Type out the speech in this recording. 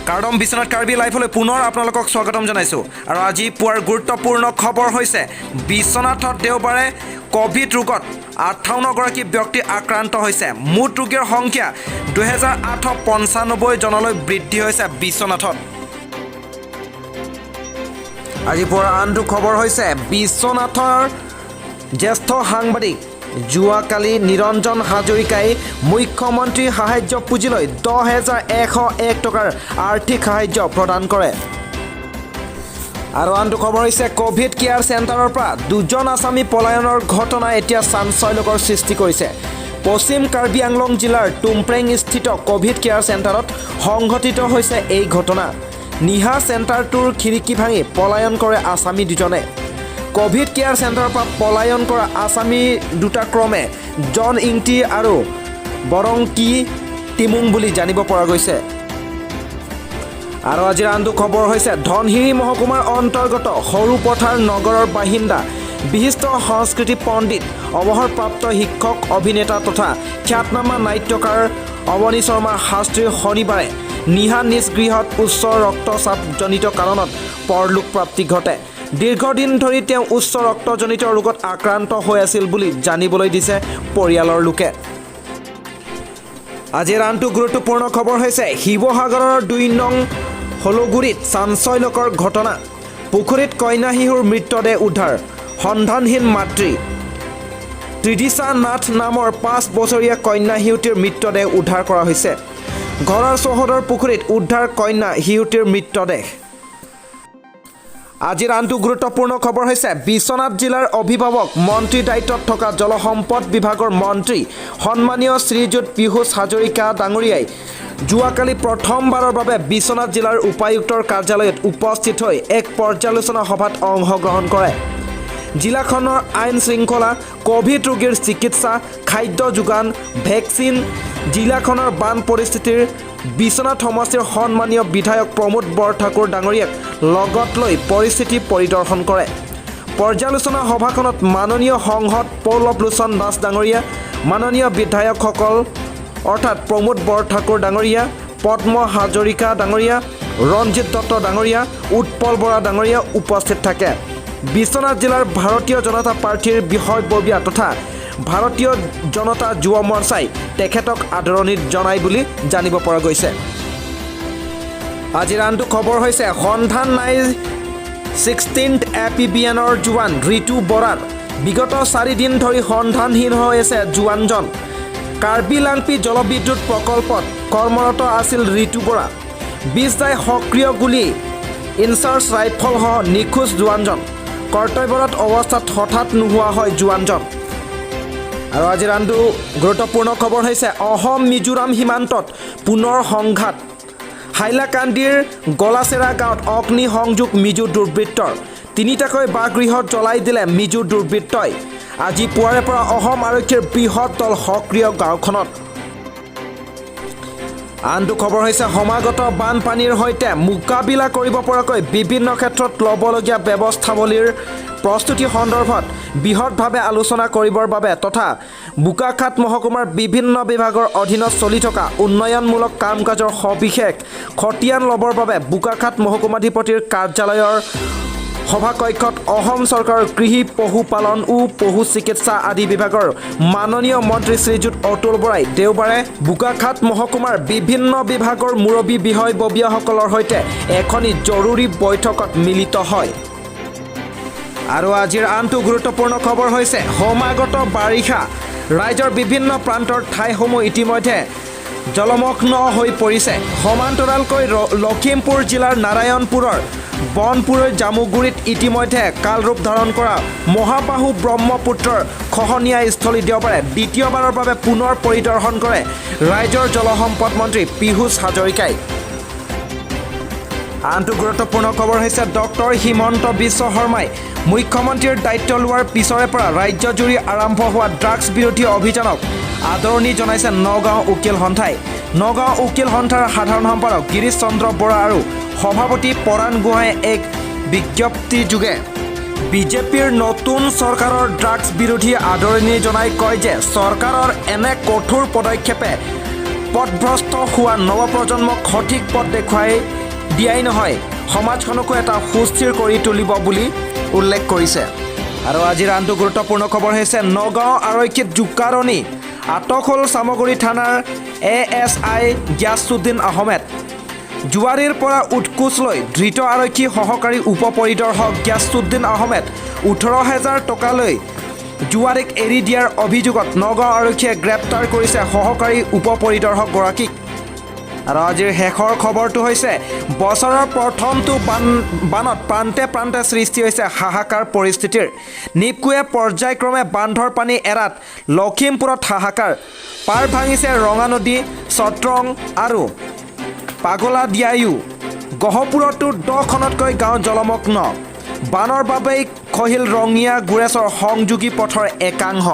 কাৰ্ডম বিশ্বনাথ কাৰ্বি লাইফলৈ পুনৰ আপোনালোকক স্বাগতম জনাইছোঁ। আৰু আজি পুৱাৰ গুৰুত্বপূৰ্ণ খবৰ হৈছে, বিশ্বনাথত দেওবাৰে ক'ভিড ৰোগত 58গৰাকী ব্যক্তি আক্ৰান্ত হৈছে। মুঠ ৰোগীৰ সংখ্যা 2895 জনলৈ বৃদ্ধি হৈছে বিশ্বনাথত। আজি পুৱাৰ আনটো খবৰ হৈছে, বিশ্বনাথৰ জ্যেষ্ঠ সাংবাদিক যোৱাকালি নিৰঞ্জন হাজৰিকাই মুখ্যমন্ত্ৰী সাহায্য পুঁজিলৈ 10,101 টকাৰ আৰ্থিক সাহায্য প্ৰদান কৰে। আৰু আনটো খবৰ হৈছে, ক'ভিড কেয়াৰ চেণ্টাৰৰ পৰা দুজন আছামী পলায়নৰ ঘটনা এতিয়া চাঞ্চল্যকৰ সৃষ্টি কৰিছে। পশ্চিম কাৰ্বি আংলং জিলাৰ টুমপ্ৰেংস্থিত ক'ভিড কেয়াৰ চেণ্টাৰত সংঘটিত হৈছে এই ঘটনা। নিশা চেণ্টাৰটোৰ খিৰিকী ভাঙি পলায়ন কৰে আছামী দুজনে। ক'ভিড কেয়াৰ চেণ্টাৰৰ পৰা পলায়ন কৰা আছামী দুটা ক্ৰমে জন ইংটি আৰু বৰংকি টিমুং বুলি জানিব পৰা গৈছে। আৰু আজিৰ আনটো খবৰ হৈছে, ধনশিৰি মহকুমাৰ অন্তৰ্গত সৰুপথাৰ নগৰৰ বাসিন্দা, বিশিষ্ট সংস্কৃতি পণ্ডিত, অৱসৰপ্ৰাপ্ত শিক্ষক, অভিনেতা তথা খ্যাতনামা নাট্যকাৰ অৱনী শৰ্মা শাস্ত্ৰীৰ শনিবাৰে নিশা নিজ গৃহত উচ্চ ৰক্তচাপজনিত কাৰণত পৰলোকপ্ৰাপ্তি ঘটে। দীৰ্ঘদিন ধৰি তেওঁ উচ্চ ৰক্তজনিত ৰোগত আক্ৰান্ত হৈ আছিল বুলি জানিবলৈ দিছে পৰিয়ালৰ লোকে। আজিৰ আনটো গুৰুত্বপূৰ্ণ খবৰ হৈছে, শিৱসাগৰৰ 2 নং হলগুৰিত চাঞ্চল্যকৰ ঘটনা। পুখুৰীত কন্যা শিশুৰ মৃতদেহ উদ্ধাৰ, সন্ধানহীন মাতৃ। ত্ৰিদিশা নাথ নামৰ 5 বছৰীয়া কন্যা শিশুটিৰ মৃতদেহ উদ্ধাৰ কৰা হৈছে। ঘৰৰ চৌহদৰ পুখুৰীত উদ্ধাৰ কন্যা শিশুটিৰ মৃতদেহ। আজিৰ আনটো গুৰুত্বপূৰ্ণ খবৰ হৈছে, বিশ্বনাথ জিলাৰ অভিভাৱক মন্ত্ৰীৰ দায়িত্বত থকা জলসম্পদ বিভাগৰ মন্ত্ৰী সন্মানীয় শ্ৰীযুত পীয়ুষ হাজৰিকা ডাঙৰীয়াই যোৱাকালি প্ৰথমবাৰৰ বাবে বিশ্বনাথ জিলাৰ উপায়ুক্তৰ কাৰ্যালয়ত উপস্থিত হৈ এক পৰ্যালোচনা সভাত অংশগ্ৰহণ কৰে। জিলাখনৰ আইন শৃংখলা, ক'ভিড ৰোগীৰ চিকিৎসা, খাদ্য যোগান, ভেকচিন, জিলাখনৰ বান পৰিস্থিতিৰ বিশ্বনাথ সমষ্টিৰ সন্মানীয় বিধায়ক প্ৰমোদ বৰঠাকুৰ ডাঙৰীয়াক লগত লৈ পৰিস্থিতি পৰিদৰ্শন কৰে। পৰ্যালোচনা সভাখনত মাননীয় সাংসদ পল্লৱ লোচন দাস ডাঙৰীয়া, মাননীয় বিধায়কসকল অৰ্থাৎ প্ৰমোদ বৰঠাকুৰ ডাঙৰীয়া, পদ্ম হাজৰিকা ডাঙৰীয়া, ৰঞ্জিত দত্ত ডাঙৰীয়া, উৎপল বৰা ডাঙৰীয়া উপস্থিত থাকে। বিশ্বনাথ জিলাৰ ভাৰতীয় জনতা পাৰ্টীৰ বিষয়ববীয়া তথা ভাৰতীয় জনতা যুৱ মৰ্চাই তেখেতক আদৰণি জনায় বুলি জানিব পৰা গৈছে। আজিৰ আনটো খবৰ হৈছে, সন্ধান নাই 16th এপিবিএনৰ জোৱান ঋতু বৰাৰ। বিগত 4 দিন ধৰি সন্ধানহীন হৈ আছে জোৱানজন। কাৰ্বি লাংপি জলবিদ্যুৎ প্ৰকল্পত কৰ্মৰত আছিল ঋতু বৰা। 20 দাই সক্ৰিয় গুলী, ইনচাৰ্জ ৰাইফলসহ নিখোজ জোৱানজন। কৰ্তব্যৰত অৱস্থাত হঠাৎ নোহোৱা হয় জোৱানজন। আৰু আজিৰ আনটো গুৰুত্বপূৰ্ণ খবৰ হৈছে, অসম মিজোৰাম সীমান্তত পুনৰ সংঘাত। হাইলাকান্দিৰ গলাচেৰা গাঁৱত অগ্নি সংযোগ মিজো দুৰ্বৃত্তৰ। তিনিটাকৈ বাসগৃহ জ্বলাই দিলে মিজো দুৰ্বৃত্তই। আজি পুৱাৰে পৰা অসম আৰক্ষীৰ বৃহৎ দল সক্ৰিয় গাঁওখনত। আনটো খবৰ হৈছে, সমাগত বানপানীৰ সৈতে মোকাবিলা কৰিব পৰাকৈ বিভিন্ন ক্ষেত্ৰত ল'বলগীয়া ব্যৱস্থাৱলীৰ প্ৰস্তুতি সন্দৰ্ভত বৃহৎভাৱে আলোচনা কৰিবৰ বাবে তথা বোকাখাত মহকুমাৰ বিভিন্ন বিভাগৰ অধীনত চলি থকা উন্নয়নমূলক কাম কাজৰ সবিশেষ খতিয়ান ল'বৰ বাবে বোকাখাত মহকুমাধিপতিৰ কাৰ্যালয়ৰ সভাকক্ষত অসম চৰকাৰৰ কৃষি, পশুপালন ও পশু চিকিৎসা আদি বিভাগৰ মাননীয় মন্ত্ৰী শ্ৰীযুত অতুল বৰাই দেওবাৰে বোকাখাত মহকুমাৰ বিভিন্ন বিভাগৰ মুৰব্বী বিষয়ববীয়াসকলৰ সৈতে এখনি জৰুৰী বৈঠকত মিলিত হয়। আৰু আজিৰ আনটো গুৰুত্বপূৰ্ণ খবৰ হৈছে, সমাগত বাৰিষা ৰাজ্যৰ বিভিন্ন প্ৰান্তৰ ঠাইসমূহ ইতিমধ্যে জলমগ্ন হৈ পৰিছে। সমান্তৰালকৈ লখিমপুৰ জিলাৰ নাৰায়ণপুৰৰ বনপুৰৰ জামুগুৰিত ইতিমধ্যে কালৰূপ ধাৰণ কৰা মহাবাহু ব্ৰহ্মপুত্ৰৰ খহনীয়া স্থলী দেওবাৰে দ্বিতীয়বাৰৰ বাবে পুনৰ পৰিদৰ্শন কৰে ৰাজ্যৰ জলসম্পদ মন্ত্ৰী পীয়ুষ হাজৰিকাই। আনটো গুৰুত্বপূৰ্ণ খবৰ হৈছে, ডক্টৰ হিমন্ত বিশ্ব শৰ্মাই মুখ্যমন্ত্ৰীৰ দায়িত্ব লোৱাৰ পিছৰে পৰা ৰাজ্যজুৰি আৰম্ভ হোৱা ড্ৰাগছ বিৰোধী অভিযানক আদৰণি জনাইছে নগাঁও উকীল সন্থাই। নগাঁও উকীল সন্থাৰ সাধাৰণ সম্পাদক গিৰীশ চন্দ্ৰ বৰা আৰু সভাপতি পৰাণ গোহাঁয়ে এক বিজ্ঞপ্তিযোগে বিজেপিৰ নতুন চৰকাৰৰ ড্ৰাগছ বিৰোধী আদৰণি জনাই কয় যে চৰকাৰৰ এনে কঠোৰ পদক্ষেপে পথভ্ৰষ্ট হোৱা নৱপ্ৰজন্মক সঠিক পথ দেখুৱাই দিয়াই নহয়, সমাজখনকো এটা সুস্থিৰ কৰি তুলিব বুলি উল্লেখ কৰিছে। আৰু আজিৰ আনটো গুৰুত্বপূৰ্ণ খবৰ হৈছে নগাঁও আৰক্ষীত জোকাৰণি। আটক হ'ল চামগুৰি থানাৰ এএছআই গিয়াছুদ্দিন আহমেদ। জুৱাৰীৰ পৰা উৎকোচ লৈ ধৃত আৰক্ষী সহকাৰী উপ পৰিদৰ্শক গিয়াছুদ্দিন আহমেদ। 18,000 টকালৈ জুৱাৰীক এৰি দিয়াৰ অভিযোগত নগাঁও আৰক্ষীয়ে গ্ৰেপ্তাৰ কৰিছে সহকাৰী উপ পৰিদৰ্শকগৰাকীক। আৰু আজিৰ শেষৰ খবৰটো হৈছে বছৰৰ প্ৰথমটো বানত প্ৰান্তে প্ৰান্তে সৃষ্টি হৈছে হাহাকাৰ পৰিস্থিতিৰ। নীপকোৱে পৰ্যায়ক্ৰমে বান্ধৰ পানী এৰাত লখিমপুৰত হাহাকাৰ। পাৰ ভাঙিছে ৰঙানদী, চত্ৰং আৰু পাগলাদিয়ায়ো। গহপুৰতো 10খনতকৈ গাঁও জলমগ্ন। বানৰ বাবেই খহিল ৰঙিয়া গোৰেশ্বৰ সংযোগী পথৰ একাংশ।